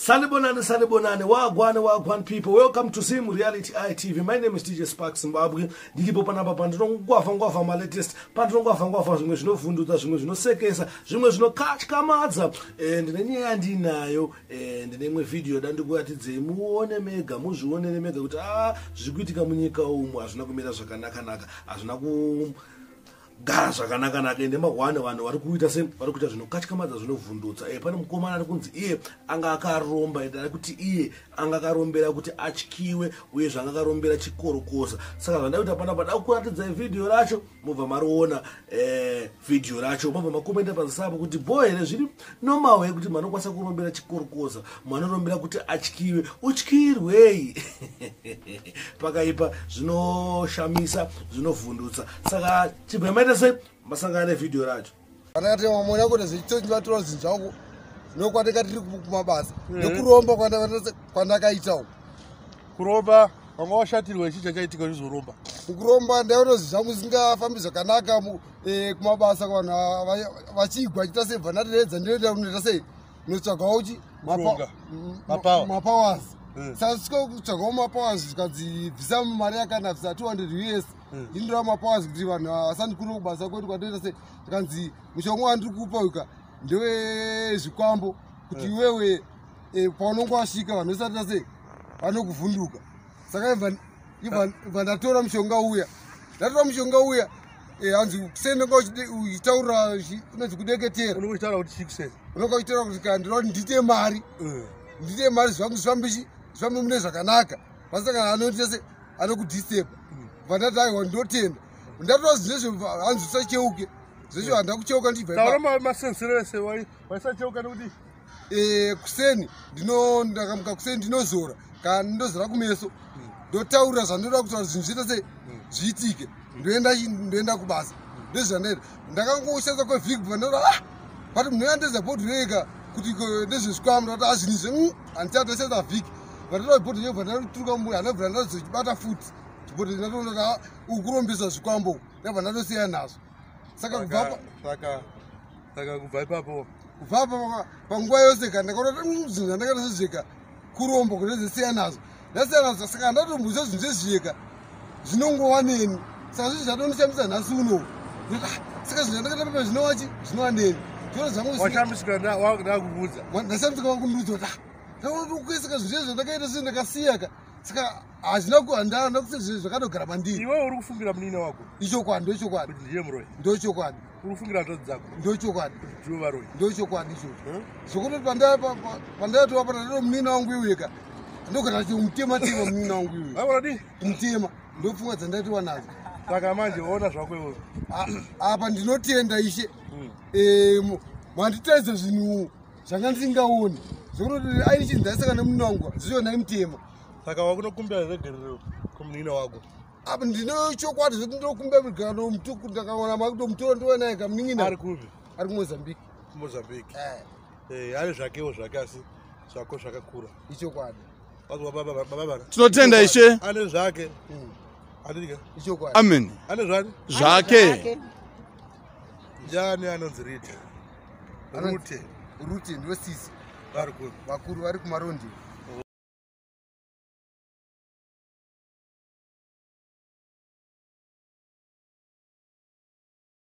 Sanibonani, sanibonani, wagwan, wagwan people. Welcome to Zim Reality ITV. My name is DJ Sparks Zimbabwe. Ndiripo panapa pandinongwavha ngwavha malatest, pandinongwavha ngwavha zvimwe zvinovhundutsa, zvimwe zvinosekesa, zvimwe zvinokatyamadza. Ndine nyaya yandinayo, ndine imwe video dandikuratidze muone mega, muzvionere mega kuti zviri kuitika munyika umu hazvina kumira zvakanaka-naka, hazvina ku gara zvakanaka-naka. Ende mahwane vanhu vari kuita se vari kuita zvinokatyamadza, zvinovhundutsa. Pane mukomana ari kunzi iye anga akaromba, ende ari kuti iye anga akarombera kuti atyiwe, uyezve anga akarombera chikorokoza. Saka zvandada kuita panapa, da kuratidzai vhidhiyo racho, mobva mariona vhidhiyo racho, mobva makomenda pazasi apo kuti bho here, zviri normal here kuti munhu anokwanisa kurombera chikorokoza, munhu anorombera kuti atyiwe, utyirwei? Pakaipa, zvinoshamisa, zvinovhundutsa. Saka chibva maita sei, masangana nevhidhiyo racho. Pandakati mamona kuti zvichitsotsi vatora zvinhu zvangu nokwandika tiri kumabasa nekuromba kwandakaita uku. Kuromba wanga washatirwa, ichi chachaitika uchizoromba? Mukuromba ndaiona zvinhu zvangu zvisingafambi zvakanaka kumabasa, vanhu vachigwa chiita sei, bva ndatiredza ndinoenda kunoita sei, notsvagawo chi Mushonga. Mapower. Mapowers. Saka svika kutsvagawo mapowers, zvikadzibvisa mari yakanafisa 200 US. Ndinotora mapowers kuti vanhu vasandikure kubasa kwedu kwatoita sei. Zvikanzi mushonga wandiri kupa uka ndewezvikwambo, kuti iwewe paunonge wasvika vanhu vasatita sei, vanokuvhunduka. Saka ibva ndatora mushonga uya, ndatora mushonga uya, hanzi kuseni unonga uchitaura unonzi kudeketera. Unenge uchitaura kuti chii kuseni? Unonga uchitaura kuti kana ndinoda kuti ndiite mari, ndiite mari, zvangu zvifambe zvifambe mune zvakanaka, pasina kana anoita se anokudisturba. Bva ndati aiwa, ndotenda. Ndatora zvinezvo, hanzi usacheuke zvesho, handa kucheuka ndichibva Taura. Ipapo. Masensero ese waisacheuka nekuti Kuseni ndino ndakamuka kuseni, ndinozora, kana ndinozora kumeso, ndotaura zvandinoda kutaura, zvinhu zviita sei, zviitike, ndoenda kubasa. Ndozvandaita. Ndakangoshandisa kwevhiki, bva ndaona but munhu andeza bhodhi rega kuti ndezvezvikwambo. Ndati azvinhu izvi handisati ndashandisa vhiki, vandatora bhodhi rega, ndaturuka mbuya, handabvira ndazochibata futi chibhodhi. Ndatoona kuti ukurombesa zvikwambo, ndabva ndatosiyana nazvo. Saka kubva Saka kubva ipapo? Kubva apa panguva yose ka ndakaona kuti zvinhu zvandakaita sezveka kuromba kuti ndozosiya nazvo, ndasiya nazvo. Saka handatombozva zvinhu zvezviyeka zvinongova neni. Saka zvinhu zvatondishamisa nhasi unowu. Ndoti, "Ah, saka zvinhu zvandakaita papa zvinowachi zvinova neni zviro zvangu Washamisika ndakubvunza. Ndashamisika wakundiudza kuti ndaona kuti ukuisika zvinhu zvezvo zvandakaita sei, ndakasiyaka. Saka hazvina handana kusiya zvinhu zvakatogara mandiri. Iwe uri kufungira munina wako Ichokwadi, ndochokwadi. kuti ndiye muroyi? Ndochokwadi. Uri kufungira hanzvadzi dzako Ndochokwadi. kuti ndivo varoyi? Ndochokwadi ichocho, zvokuti pandayatova pandato munina wangu iweka, ndogara chiumutema tema munina wangu iwe. Aiona di Kumutema, ndopfungwa dzandaitiwa nadzo. Saka manje ona zvako iwe. Apa ndinotenda Ishe. Manditaridza zvinhu zvanga ndisingaoni, zvokuti aini chinhu ndaisaka nemunina wangu zvicho naimutema. Saka wakunokumbira regerero kumunina wako? Apa ndine chokwadi zvekuti ndinokumbira migano mutuku, ndakaona makutomutora, ndova naye kamunin'ina. Ari kupi? Ari kuMozambique. Mozambique. Ari zvakewo zvake, asi zvako zvakakura. Ichokwadi. Wazwa baba, baba bana? Tinotenda Ishe. Ane zvake andidika. Ichokwadi. Amen. Ane zvani? Zvake. Njani anonzi Rita? Rute? Rute ndiwe sisi. Vari kupi? Vakuru vari kumarondi.